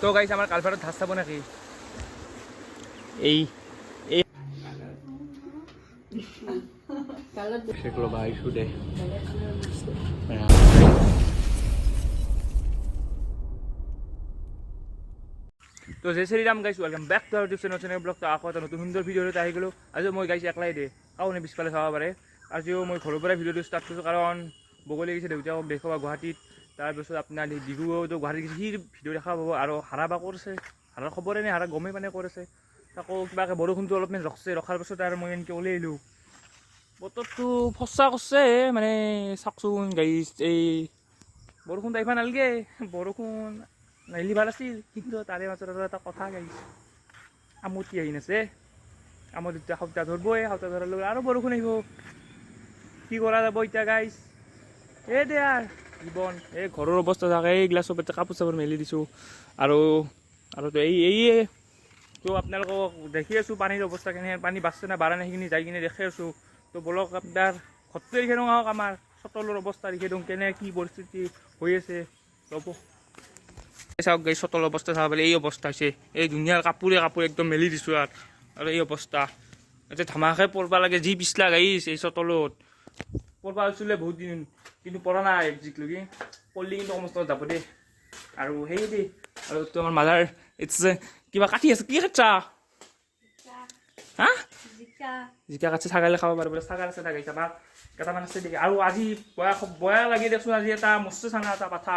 তো গাইছ আমাৰ কালভাৰত ধাচ চাব নেকি? এই এই দে। তো Jay Shri Ram guys, welcome back to our YouTube channel blog. তো আকৌ এটা নতুন সুন্দৰ ভিডিঅ'ত আহি গ'লোঁ। আজি মই গাইছ একলাই দে, কাউনে পিছফালে চাব পাৰে। আজিও মই ঘৰৰ পৰাই ভিডিঅ'টো ষ্টাৰ্ট কৰিছোঁ, কাৰণ বগলী গৈছে দেউতাকক দেখুৱাব গুৱাহাটীত। তাৰপিছত আপোনাৰ ডিগুতো গুৱাহাটীত গৈছে, সি ভিডিঅ' দেখা পাব। আৰু হাৰা বা কৰিছে, হাৰাৰ খবৰে নাই, হাৰা গমেই মানে কৰিছে। তাকো কিবাকৈ বৰষুণটো অলপমান ৰখছে, ৰখাৰ পাছত আৰু মই এনেকৈ ওলাই আহিলোঁ। বতৰটো ফচা কৰিছে, মানে চাওকচোন গাইছ, এই বৰষুণটো আহিব নালাগে, বৰষুণ নাহিলি ভাল আছিল। কিন্তু তাৰে মাজত আৰু এটা কথা গাইছ, আমতি আহি নাছে, আমতিত সপ্তাহ ধৰবই, সপ্তাহ ধৰাৰ লগে আৰু বৰষুণ আহিব। কি কৰা যাব এতিয়া গাইছ? এই দে আৰু জীৱন। এই ঘৰৰ অৱস্থা থাকে, এইগিলা চব এতিয়া কাপোৰ চাপোৰ মেলি দিছোঁ। আৰু আৰু এই এইয়ে তো আপোনালোকক দেখি আছোঁ পানীৰ অৱস্থা কেনে, পানী বাঢ়ছে না বাঢ়া নাই সেইখিনি যাই কিনে দেখি আছোঁ। তো বলক আপোনাৰ ঘৰটো দেখি দিওঁ আহক, আমাৰ চতলৰ অৱস্থা দেখি দিওঁ কেনে কি পৰিস্থিতি হৈ আছে। ৰ'ব, চাওক এই চতলৰ অৱস্থা চাব পালে এই অৱস্থা হৈছে। এই ধুনীয়া কাপোৰে কাপোৰ একদম মেলি দিছোঁ আৰু আৰু এই অৱস্থা। এতিয়া ধামাকে পৰবা লাগে, যি পিছলা গাইছ এই চতলত পৰবা হৈছিলে বহুত দিন, কিন্তু পৰা নাই একজিকলৈকে। পৰলি কিন্তু কমস্থ যাব দেই। আৰু সেই দেই, আৰু এইটো আমাৰ মাদাৰ it's কিবা কাটি আছে, কি কাটছা? হা, জিকা কাটছে, ছাগালে খাব পাৰিব। ছাগাল আছে তাক আমাৰ কেইটামান আছে দেই। আৰু আজি বয়া বয়া লাগে দেচোন, আজি এটা মস্ত চানা এটা পাঠা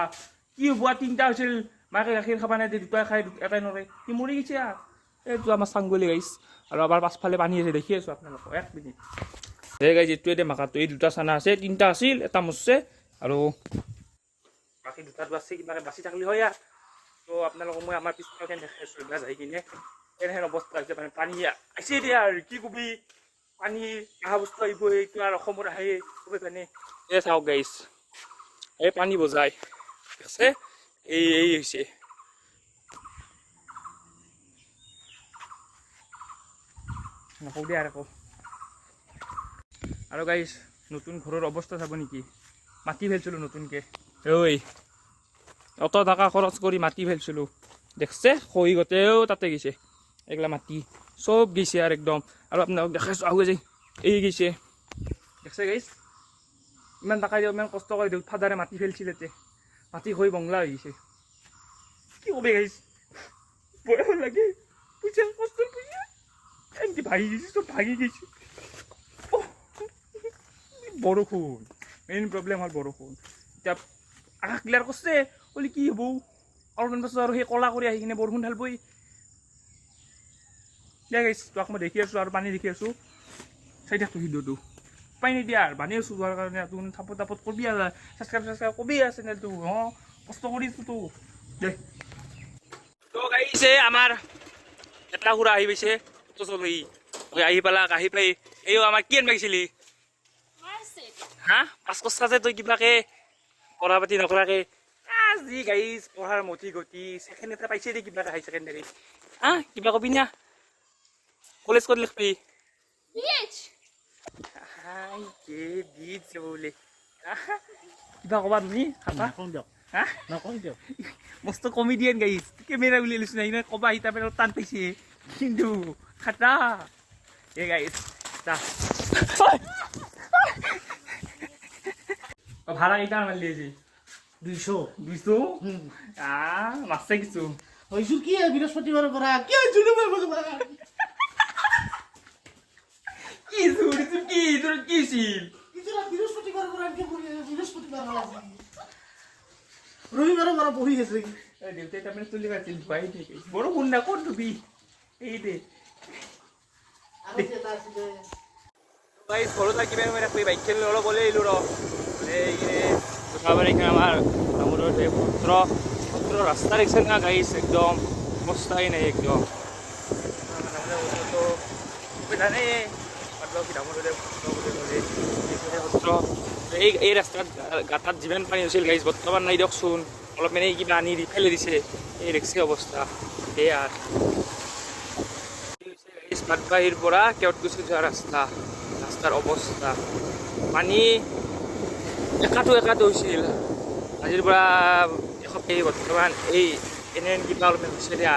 কি হ'ব, তিনিটা হৈছিল, মাকে গাখীৰ খাব নাই, দুটাই খাই এটাই নৰে, সি মৰি গৈছে। আৰু এইটো আমাৰ চাংগলী গাইছ। আৰু আমাৰ পাছফালে পানী আছে, দেখি আছোঁ আপোনালোকক, এক মিনিট। এই গাইছ, এইটোৱে দে মাকাটো, এই দুটা চানা আছে, তিনিটা আছিল, এটা মৰছে আৰু বাকী দুটাটো আছে, কিবাকে বাচি থাকিলে হয় আৰু। তো আপোনালোকক মই আমাৰ পিছফালে দেখাই আছোঁ, এইবিলাক যাই কিনে কেনেহেন অৱস্থা হৈছে। মানে পানী আহিছে দিয়া আৰু কি কবি, পানী অহা বস্তু আহিব, এইটো আৰু অসমত আহে চবে জানে। এই চাওক গাইছ, এই পানী বজাই আছে, এই এই হৈছে। নকওঁ দিয়া আৰু একো। আৰু গাইছ নতুন ঘৰৰ অৱস্থা চাব নেকি? মাটি ফেলছিলোঁ নতুনকৈ, ঐ অত টকা খৰচ কৰি মাটি ফেলছিলোঁ, দেখছে খহি গোটেও তাতে গৈছে, এইগিলা মাটি চব গৈছে আৰু একদম। আৰু আপোনালোক দেখাইছোঁ, আহো যে এই গৈছে, দেখছে গাইছ, ইমান টকা দি ইমান কষ্ট কৰি দেউত ফাদাৰে মাটি ফেলছিল, এতে মাটি খহি বংলা হৈ গৈছে। কি কবি গাইছ, বয়স লাগে, পইচা কষ্টৰ পইচা এনেকে ভাগি গৈছে, চব ভাগি গৈছে। বৰষুণ মেইন প্ৰব্লেম হ'ল বৰষুণ। এতিয়া আকাশ ক্লিয়াৰ কৰিছে বুলি কি হ'ব, অলপমান পাছত আৰু সেই ক'লা কৰি আহি কিনে বৰষুণ ঢালবই। দিয়া গাইছ, তোমাক মই দেখি আছোঁ আৰু পানী দেখি আছোঁ, চাই থাকোঁ ভিডিঅ'টো। উপায় নিদিয়া আৰু বানী আছোঁ যোৱাৰ কাৰণে তুমি থাপত থাপত কৰবি আৰু ছাবস্ক্ৰাইব ছাবস্ক্ৰাইব কবি আৰু চেনেলটো, অঁ কষ্ট কৰিছোঁ তো দে। তো গাইছে আমাৰ এটা খুৰা আহি পাইছে, তো চলি আহি পালাক, আহি পাই এই আমাৰ কি আনবা গৈছিলি? হা, পাছ কৰছা যে তই কিবাকে পঢ়া পাতি নকৰাকে? আজি গাইছ পঢ়াৰ মতি গতি ছেকেণ্ড এটা পাইছে দেই কিবাকে হাই ছেকেণ্ডাৰী। হা, কিবা কবি না? কলেজ ক'ত লিখবি? হাই কে বিচ বোলে, কিবা ক'বা তুমি? হা, মস্ত কমেডিয়ান গাইছ, কেমেৰা উলিয়াই লৈছো নাই ক'বা, সি তাৰপৰা টান পাইছে কিন্তু খাটা। এই গাইছ যা, ভাড়া কেইটা মাৰলি আজি? 200। 200? মাৰছে কিছু। হইছো কি, বৃহস্পতিবাৰৰ পৰা কি হৈছিল? কি কি তোৰ কি ছিল? বৃহস্পতিবাৰৰ পৰা বৃহস্পতিবাৰ আজি ৰবিবাৰৰ পৰা বহি আছে। দেউতাই তাৰমানে চুলি কাটিছিল, ধোৱাই ঠিক বৰষুণ না, ক'ত ধুবি? এই দে ঘৰত থাকিব বাইক খেলি অলপ ওলাই আহিলোঁ ৰ। এইখিনি এইখিনি আমাৰ দামোদৰ দেৱ সত্ৰ, সত্ৰ ৰাস্তা দেখিছে না গাইছ, একদম অৱস্থাই নাই একদম। জানে দামোদৰ সত্ৰ বুলি ক'লে সত্ৰ। এই এই ৰাস্তাত গাঁতাত যিমান পানী হৈছিল গাইছ, বৰ্তমান নাই দিয়কচোন, অলপ মানে কিবা আনি দি ফেলি দিছে। এই দেখছে অৱস্থা। সেয়া পাটবাহীৰ পৰা কেওটকুচি যোৱা ৰাস্তা, ৰাস্তাৰ অৱস্থা পানী একাটো একাটো হৈছিল আজিৰ পৰা এসপ্তাহ। বৰ্তমান এই এনে কিবা অলপমান হৈছে দিয়া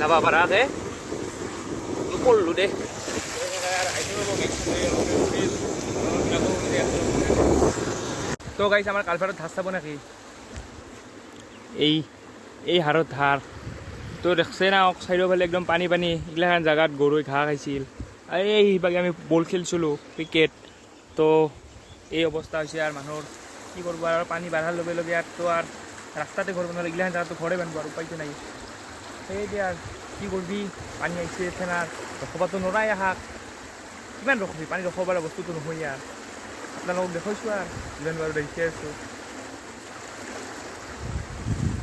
যাব পাৰাকে পৰলোঁ দে। তো গাইছ আমাৰ কালভাৰত ধাৰ চাব নেকি, এই এই হাৰত ধাৰ তো দেখছে না, চাৰিওফালে একদম পানী পানী, এইগিলাখান জেগাত গৰুৱে ঘাঁহ খাইছিল। এই সিভাগে আমি বল খেলছিলোঁ ক্ৰিকেট। তো এই অৱস্থা হৈছে আৰু মানুহৰ কি কৰিব আৰু, পানী বাঢ়াৰ লগে লগে আৰু তো আৰু ৰাস্তাতে ঘৰ বনালে এইগিলাখান জেগাতো ঘৰে বান্ধিব আৰু উপায়টো নাই। সেই দিয়া আৰু কি কৰিবি, পানী আহিছে ফেনাৰ ৰখবাতো নৰাই আহাক, কিমান ৰখবি, পানী ৰখব পৰা বস্তুটো নহয় আৰু। আপোনালোকক দেখুৱাইছোঁ আৰু যিমান পাৰোঁ দেখি আছোঁ,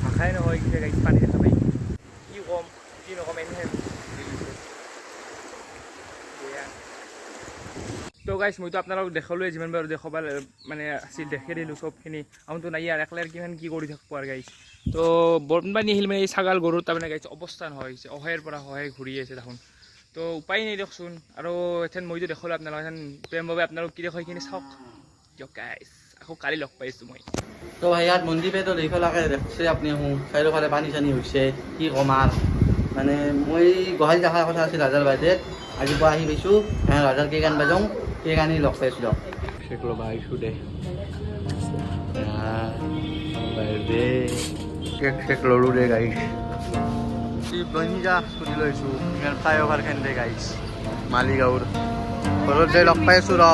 ভাষাই নহয় কিবা গাইছ পানী দেখা পাই কি ক'ম কি নক'ম এনেহে। তো গাইছ মইতো আপোনালোকক দেখালোৱে যিমান পাৰোঁ দেখুৱাব মানে আছিল, দেখি দিলোঁ চবখিনি। আমিতো নাই আৰু একলাই কিমান কি কৰি থাকিব আৰু গাইছ। তো বানপানী আহিল মানে এই ছাগাল গৰুৰ তাৰমানে গাইছ অৱস্থা নহয় হৈছে, অসহায়ৰ পৰা সহায় ঘূৰি আছে দেখোন। তো উপায় নাই দিয়কচোন। আৰু এথেন মইতো দেখালোঁ আপোনালোক, এথেন প্ৰেম বাবে আপোনালোক কি দেখুৱাই সেইখিনি চাওক দিয়ক গাইছ। আকৌ কালি লগ পাইছোঁ মই। তো ভাই ইয়াত মন্দিপে তো দেখলাকে দেখছে আপুনি চাৰিওফালে পানী চানী হৈছে, কি ক'ম আৰু। মানে মই গোহালি দেখাৰ কথা আছিল ৰাজাৰ বাৰ্থডেত, আজি পুৱা আহি পাইছোঁ, ৰাজাৰ কেক আনিব যাওঁ, কেক আনি লগ পাইছোঁ দিয়ক। কেক ল'ব আহিছোঁ দে, বাৰ্থডে কেক চেক ল'লোঁ দে গাইছ। বনি যা স্কুটি লৈছোঁ, ইমান ফ্লাইঅভাৰ খেন দে গাইছ, মালিগাঁৱৰ ঘৰত যাই লগ পাইছোঁ ৰ।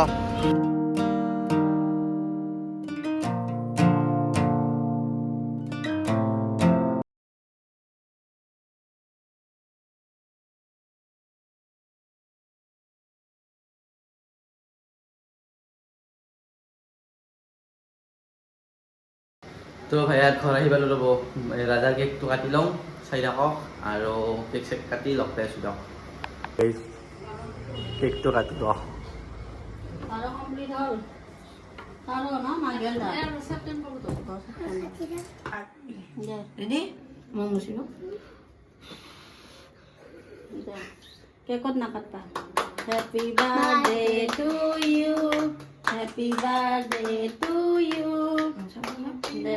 তো ভাইয়াত ঘৰ আহি পালোঁ ৰ'ব, ৰাজাৰ কেকটো কাটি লওঁ, চাই থাকক আৰু কেক চেক কাটি লগ পাই আছোঁ দিয়ক। কেকটো কাটো ৰ। কেকত নাকাটবা। Happy birthday to you, happy birthday to you. দে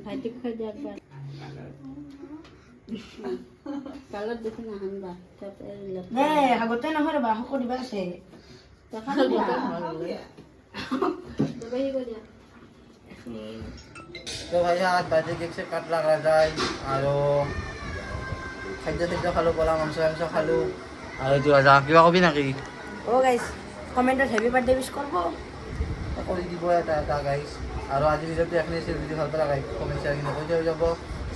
ভাইটিক খুৱাই দিয়া একবাৰ, গালত বেছি নাহানিবা। আগতে নহয় ৰ'বা, আকৌ দিবা আছে। তো ভাইয়া বাৰ্থডে কেক চেক কাটলাক ৰাজাই, আৰু খাদ্য চাদ্য খালোঁ, কলা মাংস চাংস খালোঁ। আৰু এইটো ৰাজা কিবা কবি নেকি? অ' গাইছ, কমেণ্টত হেপী বাৰ্থডে উইচ কৰিব কৰি দিব এটা এটা গাইছ। আৰু আজিৰ ভিডিঅ'টো এইখিনি আছিল, যদি ভাল পালে লাইক কমেণ্ট শ্বেয়াৰ কিনে কৈ থৈ যাব,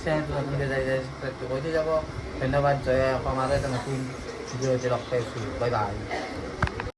চেনেলটো নতুনকৈ যাই যাই ছাবস্ক্ৰাইবটো কৰি থৈ যাব। ধন্যবাদ, জয় অসম। আৰু এটা নতুন ভিডিঅ'তে লগ পাইছোঁ, বাই বাই।